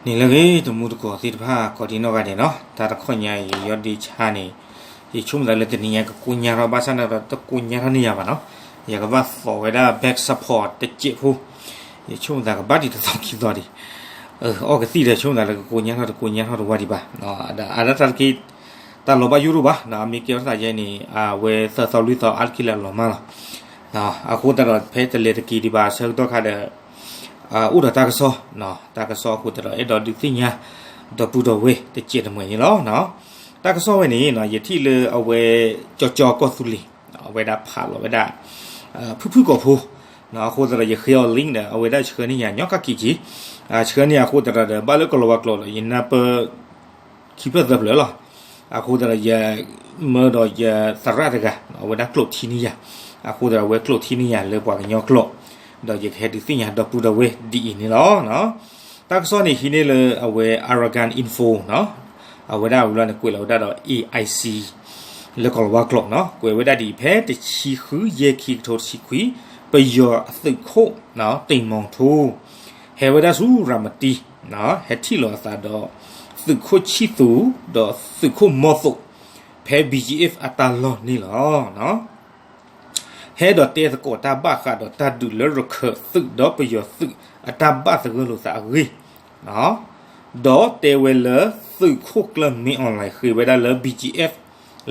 န့ၣ်လၢအဂ့ၤ တမူတကိးသ့ၣ်တဖၣ် ကိးဒံနီၢ်ဂၤဒဲးနီၤ, တၢ်တခီညါအံၤ ယီဒ့ဆါန့ၣ် ယဆိကမိၣ်သးလၢတနံၤညါကကိညါထီၣ် ဘၣ်ဆၣ်န့ၣ်ဒီးတကိညါထီၣ်န့ၢ်ယၤဘၣ်နီၤ, ယကဘၣ်သိးဝဲဒၣ် back support တစဲးဖိ, ယဆိကမိၣ်သးကဘၣ်ဒံးတသီခံသီဒံး, အီၣ်ကသံၣ်ဒီးဆိကမိၣ်သးလၢကကိညါထီၣ်တကိညါထီၣ်တဝါဒံးဘၣ်, အဒၣ်တၢ်တက့ၢ် တၢ်လီၤဘၣ်ယိၣ်တအိၣ်ဘၣ်, အမ့ၢ်ကဲထီၣ်သးယဲန့ၣ် အဝဲသၢသီလွံၢ်သီအါတက့ၢ်လၢအလီၤမၢ်လီၤ. အဃိသတးဒီး ဖဲတလဲၤတက့ၤဒံးဘၣ်အဆၢကတီၢ်ခါဒီး အိၣ်ဒီးတၢ်ကစီၣ်, တၢ်ကစီၣ်အဃိသတးဒီး အဲၣ်ဒိးဒုးသ့ၣ်ညါ ဒီပုၢ်ဒီဝဲၢ်တစဲးတမှဲၤန့ၣ်လီၤ. တၢ်ကစီၣ်ဝဲန့ၣ် ယထံၣ်လၢအဝဲ ကၠီကၠီကီၢ်သူလ့ၤ အဝဲဒၣ်ဖးလီၤဝဲဒၣ် ဖုၣ်ဖုၣ်ကိာ်ဖိ, အဃိသတးဒီး ယဃ့အီၤ link ဒီး အဝဲဒၣ်ဆှၢန့ၢ်ယၤ ညီကၣ်ကံၣ်ကံၣ်, ဆှၢန့ၢ်အဃိသတးဒီး ဘၣ်လၢကလီၤဝါကျိာ်ဒီး ယနၢ်ပၢၢ် ခံဖျၢၣ်သၢဖျၢၣ်လီၤ. အဃိသတးဒီး ယမၢဒီးယသရၣ်တဂၤ အဝဲဒၣ်ကျိာ်ထံန့ၢ်ယၤ, အဃိသတးဒီး အဝဲကျိာ်ထံန့ၢ်ယၤလၢပှၤကညီကျိာ်, ဒီးယကဟဲဒုးသ့ၣ်ညါဒီပုၢ်ဒီဝဲၢ်ဒ်အံၤန့ၣ်လီၤ. တၢ်ကစီၣ်န့ၣ်ဟံးန့ၢ်လၢအဝဲ Arakan Info နီၤ, အဝဲဒၣ်ဝံၤလီၤန့ၣ် ကွဲးလီၤဝဲဒၣ်ဒီး A I C လၢကလီၤဝါကျိာ်နီၤ, ကွဲးဝဲဒၣ်ဒ်အံၤ ဖဲတဆံဃု ယဲၢ်ခံ ကထိတဆံခွံ ပယီၤအသုးခိၣ် တ့ၢ်မီၤထိ ဟဲဝဲဒၣ်ဆူရၤမတံ ဟဲထံၣ်လိာ်အသးဒီး သုးခိၣ်ဆံၣ်သူး ဒီးသုးခိၣ်မီၢ်သိး ဖဲ B G F အတၢ်လီၢ်န့ၣ်လီၤ. ဟဲဒီးတဲသကိးတၢ်ဘၣ်ဃးဒီးတၢ်ဒုးလၢရခၢၣ်သုးဒီးပယီၤသုးအတၢ်ဘၣ်သဂၢၢ်လိာ်သးအဂ့ၢ်, ဒီးတဲဝဲလၢသုးခိၣ်ကျၢၢ်မ့ၢ် online ဃ့ဝဲဒၣ်လၢ B G F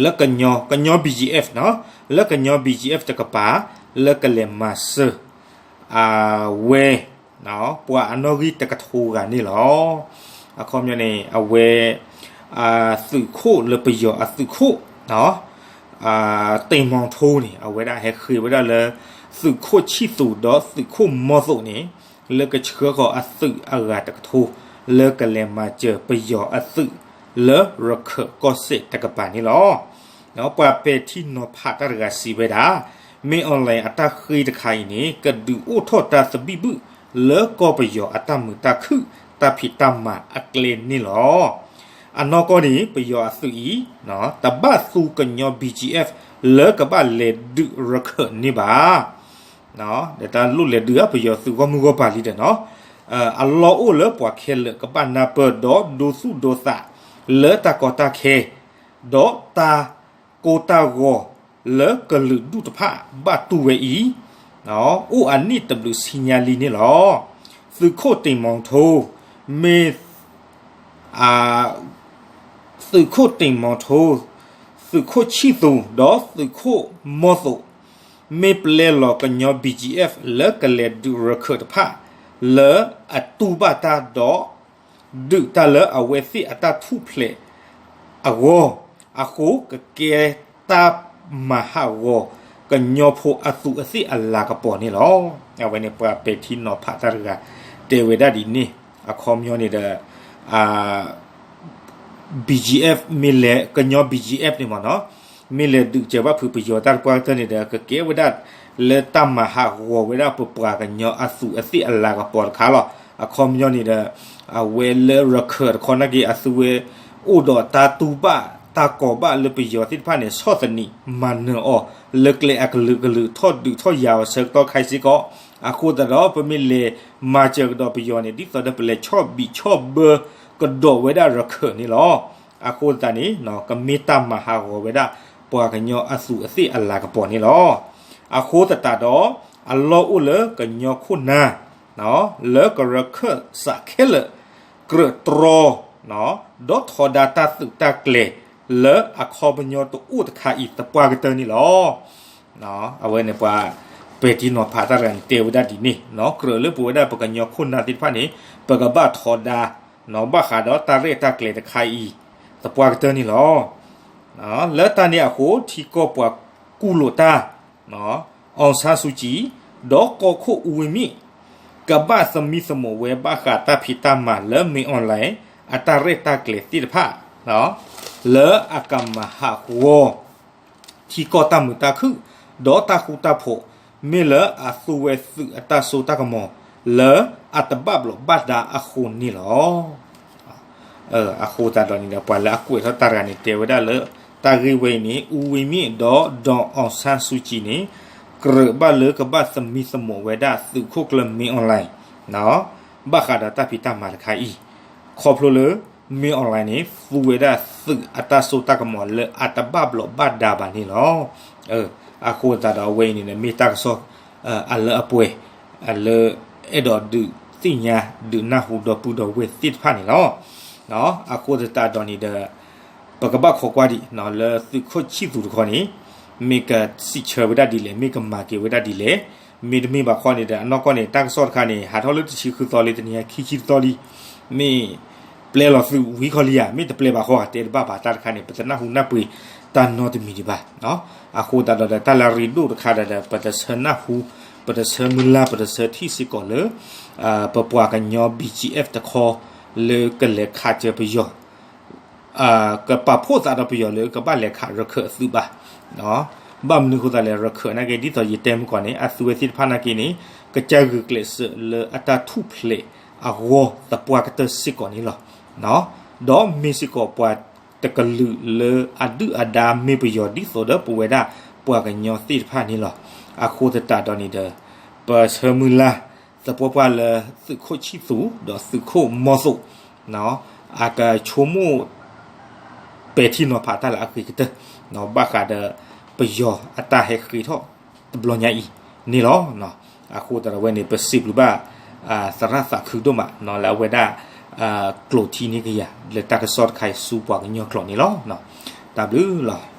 လၢကညီ ကညီ B G F နီၤ, လၢကညီ B G F တကပၤ လၢကလဲၤမၤစၢၤ အဝဲ ပှၤအနီၣ်ဂံၢ်တကထိဂၤန့ၣ်လီၤ. အခီပညီန့ၣ် အဝဲ သုးခိၣ်လၢပယီၤအသုးခိၣ် တ့ၢ်မီၤထိန့ၣ် အဝဲဒၣ်ဟဲဃ့ဝဲဒၣ်လၢ သုးခိၣ်ဆံၣ်သူးဒီးသုးခိၣ်မီၢ်သိးန့ၣ် လၢကဆှၢဃီၤအသုးအဂၤတကထိ လၢကလဲၤမၤစၢၤပယီၤအသုး လၢရခၢၣ်ကီၢ်စဲၣ်တကပၤန့ၣ်လီၤ. ပှၤပဲာ်ထံနီၤဖးတၢ်တဂၤစံးဝဲဒၣ်, မ့ၢ် online အတၢ်ဃ့တခါအံၤန့ၣ် ကဒုးအိၣ်ထီၣ်တၢ်သဘံၣ်ဘုၣ် လၢကီၢ်ပယီၤအတၢ်မုာ်တၢ်ခုၣ် တၢ်ဖံးတၢ်မၤအကျဲန့ၣ်လီၤ. အနီၢ်ကီၢ်န့ၣ် ပယီၤအသုးအံၤ တဘၣ်သူကညီ B G F လၢကဘၣ်လဲၤဒုးရခၢၣ်န့ၣ်ဘၣ်. ဒီးတၢ်လိၣ်လဲၤဒုးဧါ ပယီၤသုးဂီၢ်မုၢ်ဂီၢ်ပၤလံဒီးနီၤ, အလီၢ်အိၣ်လၢပှၤခဲလၢာ်ကဘၣ်နၢ်ပၢၢ်ဒီးဒိသူၣ်ဒိသးလၢတၢ်ကီတၢ်ခဲ ဒီးတၢ်ကိၢ်တၢ်ဂီၤလၢကလုာ်ဒူၣ်တဖၣ်ဘၣ်တူၢ်ဝဲအံၤ, အိၣ်အနံၣ်တဘျုးဆံညါလံန့ၣ်လီၤ. သုးခိၣ်တ့ၢ်မီၤထိ မ့ၢ် သုးခိၣ်တ့ၢ်မီၤထိ, သုးခိၣ်ဆံၣ်သူး ဒီးသုးခိၣ်မီၢ်သိး မ့ၢ်ပျဲလီၤကညီ B G F လၢကလဲၤဒုးရခၢၣ်တဖၣ် လၢအတူၢ်ဘၣ်တၢ်ဒီး ဒုးတၢ်လၢအဝဲသ့ၣ်အတၢ်ထူၣ်ဖျဲးအဂီၢ်, အဃိကကဲတၢ်မၤဟးဂီၤ ကညီဖိအသူးအသ့ၣ်အလၤကပီၤန့ၣ်လီၤ. အဝဲန့ၣ်ပှၤပဲာ်ထံနီၤဖးတၢ်တဂၤ တဲဝဲဒၣ်ဒ်န့ၣ်, အခီပညီန့ၣ်ဒီး B G F မ့ၢ်လဲၤ ကညီ B G F န့ၣ်မ့ၢ်နီၤ, မ့ၢ်လဲၤဒုးစၢၤဘၣ်ဖုးပယီၤတၢ်တပှၢ်ကတၢၢ်န့ၣ်ဒီး ကကဲဝဲဒၣ်လၢတၢ်မၤဟးဂီၤဝဲဒၣ်ပပှၤကညီအသူးအသ့ၣ်အလၤကပီၤတခါလီၤ. အခီပညီန့ၣ်ဒီး အဝဲလၢရခၢၣ်တခီနာ်က့ အသုဝဲအိၣ်ဒီးတၢ်တူၢ်ဘၣ်တၢ်ကီၤဘၣ်လၢပယီၤသ့ၣ်တဖၣ်န့ၣ် ဆီၣ်သနံးမၤနၢၤအီၤ လၢကျဲအကလုာ်ကလုာ် ထီၣ်ဒုးထီၣ်ယၤအီၤဆၢကတီၢ်ခဲအံၤစ့ၢ်ကီး, အဃိသတးဒီး ပမ့ၢ်လဲၤမၤစၢၤကဒီးပယီၤန့ၣ် ဒ်သိးဒီးပလဲၤဆီၣ်ဘံၣ်ဆီၣ်ဘၢကဒီးဝဲဒၣ်ရခၢၣ်န့ၣ်လီၤ. အဃိသတးန့ၣ် ကမ့ၢ်တၢ်မၤဟးဂီၤဝဲဒၣ် ပှၤကညီအသူးအသ့ၣ်အလၤကပီၤန့ၣ်လီၤ. အဃိသတးဒီး အလီၢ်အိၣ်လၢကညီခိၣ်နၢ် လၢကရခၢၣ်စးခဲလၢာ် ကြၢးတြီ ဒီးထီဒါတၢ်သုးတၢ်ကျဲၤ လၢအခီပညီတအိၣ်တခါအံၤသပှၢ်ကတၢၢ်န့ၣ်လီၤ. အဝဲန့ၣ်ပှၤ ပဲာ်ထံနီၤဖးတၢ်တဂၤန့ၣ် တဲဝဲဒၣ်ဒ်န့ၣ်, ကြၢးလၢပဝဲဒၣ်ပကညီခိၣ်နၢ်သ့ၣ်တဖၣ်န့ၣ် ပကဘၣ်ထီဒါ ဘၣ်ဃးဒီးတၢ်ရဲၣ်တၢ်ကျဲၤတခါအံၤ သပှၢ်ကတၢၢ်န့ၣ်လီၤ. လၢတၢ်န့ၣ်အဃိ ထံကီၢ်ပှၤကူၣ်လိာ်တၢ် အောင်ဆန်းစုကြည် ဒီးကီၢ်ခိၣ်ဦးဝင်းမြင့် ကဘၣ်သမံသမိးဝဲဘၣ်ဃးတၢ်ဖံးတၢ်မၤလၢမ့ၢ် online အတၢ်ရဲၣ်တၢ်ကျဲၤသ့ၣ်တဖၣ် လၢအကမၤဟးဂီၤ ထံကီၢ်တၢ်မုာ်တၢ်ခုၣ် ဒီးတၢ်ဃူတၢ်ဖိး မ့ၢ်လၢအသူဝဲသုးအတၢ်စိတၢ်ကမီၤ လၢအတဘၣ်ဘျီးဘၣ်ဒါအဃိန့ၣ်လီၤ. အဃိသတးဒီးန့ၣ်ဒီး ပှၤလၢအကွဲးထီၣ်တၢ်တဂၤန့ၣ် တဲဝဲဒၣ်လၢ တၢ်ဂ့ၢ်ဝဲအံၤန့ၣ် ဦးဝင်းမြင့် ဒီး ဒေါ်အောင်ဆန်းစုကြည် န့ၣ် ကြၢးဘၣ်လၢကဘၣ်သမံသမိးဝဲဒၣ်သုးခိၣ်ကျၢၢ်မ့ၢ် online ဘၣ်ဃးဒီးတၢ်ဖံးတၢ်မၤတခါအံၤ, ခီဖျိလၢ မင်းအောင်လှိုင် န့ၣ် သူဝဲဒၣ်သုးအတၢ်စိတၢ်ကမီၤလၢအတဘၣ်ဘျီးဘၣ်ဒါဘၣ်န့ၣ်လီၤ. အဃိသတးဒီးအဝဲအံၤန့ၣ်ဒီး မ့ၢ်တၢ်ကစီၣ် အလၢအပှဲၤ လၢအဲၣ်ဒိးဒုးသ့ၣ်ညါ ဒုးနၢ်ဟူဒီပုၢ်ဒီဝဲၢ်သ့ၣ်တဖၣ်န့ၣ်လီၤ. အဃိသတးဒီးန့ၣ်ဒီး ပကဘၣ်ခိးကွၢ်ဒံး လၢသုးခိၣ်ဆံၣ်သူးတခီန့ၣ် မ့ၢ်ကစံးဆၢဝဲဒၣ်ဒ်လဲၣ်, မ့ၢ်ကမၤက့ၤဝဲဒၣ်ဒ်လဲၣ်. မ့တမ့ၢ်ဘၣ်ခီန့ၣ်ဒီး အနီၢ်ကီၢ်န့ၣ် တၢ်ကစီၣ်တခါန့ၣ် ဟးထီၣ်လၢတဆံဃုသီလံ တနံၤအံၤခံဆံတသီလံ. မ့ၢ်ပျဲလီၤသုးဝံၤခီလံဧါ, မ့ၢ်တပျဲဘၣ်ခီဧါ, တဲတဘၣ်ဘၣ်. တၢ်တခါန့ၣ် ပတနၢ်ဟူနၢ်ပှ့ၤတၢ်နီတမံၤဒံးဘၣ်. အဃိသတးဒီး တၢ်လၢအရ့ဒိၣ်တခါဒီး ပတဆၢနၢ်ဟူ ပတဆၢမုၢ်လၢ် ပတဆၢထံၣ်စ့ၢ်ကီးလၢ ပပှၤကညီ ဘီၣ်ကၠံၣ်အဲၣ် တခီ လၢကလဲၤခးစၢၤပယီၤ ကပာ်ဖှိၣ်သးဒီးပယီၤလၢ ကဘၣ်လဲၤခးရခၢၣ်အသုးဘၣ်. ဘၣ်မနုၤအဃိသတးလဲၣ်, ရခၢၣ်နာ်က့ ဒ်သိးယတဲမုၢ်ကီၢ်န့ၣ် အသုးဝဲသ့ၣ်တဖၣ်နာ်က့န့ၣ် ကစၢ်ဂုာ်ကျဲးစၢးလၢအတၢ်ထူၣ်ဖျဲးအဂီၢ် သပှၢ်ကတၢၢ်စ့ၢ်ကီးန့ၣ်လီၤ. ဒီးမ့ၢ်စ့ၢ်ကီးပှၤတကလုာ်လၢအဒုၣ်အဒါမ့ၢ်ပယီၤ ဒ်သိးဒီးပဝဲဒၣ်ပှၤကညီသ့ၣ်တဖၣ်န့ၣ်လီၤ. အဃိသတးဒီးန့ၣ်ဒီး ပဆၢမုၢ်လၢ် သပှၢ်ပှၢ်လၢသုးခိၣ်ဆံၣ်သူး ဒီးသုးခိၣ်မီၤသိး အကဆိကမိၣ် ပဲာ်ထံနီၤဖးတၢ်လၢအဂ့ၤကတၢၢ် ဘၣ်ဃးဒီးပယီၤအတၢ်ဟဲဃ့ထီၣ်တဘျီညါအံၤန့ၣ်လီၤ. အဃိသတးဒီးဝဲန့ၣ် ပစံးဘျုးဘၣ် သရၣ်သးခုဒိၣ်မး လၢအဝဲဒၣ် ကျိာ်ထံန့ၢ်ကယၤ လၢတၢ်ကစီၣ်တခါအံၤဆူပှၤကညီကျိာ်န့ၣ်လီၤ. တၢ်ဘျုးလီၤ.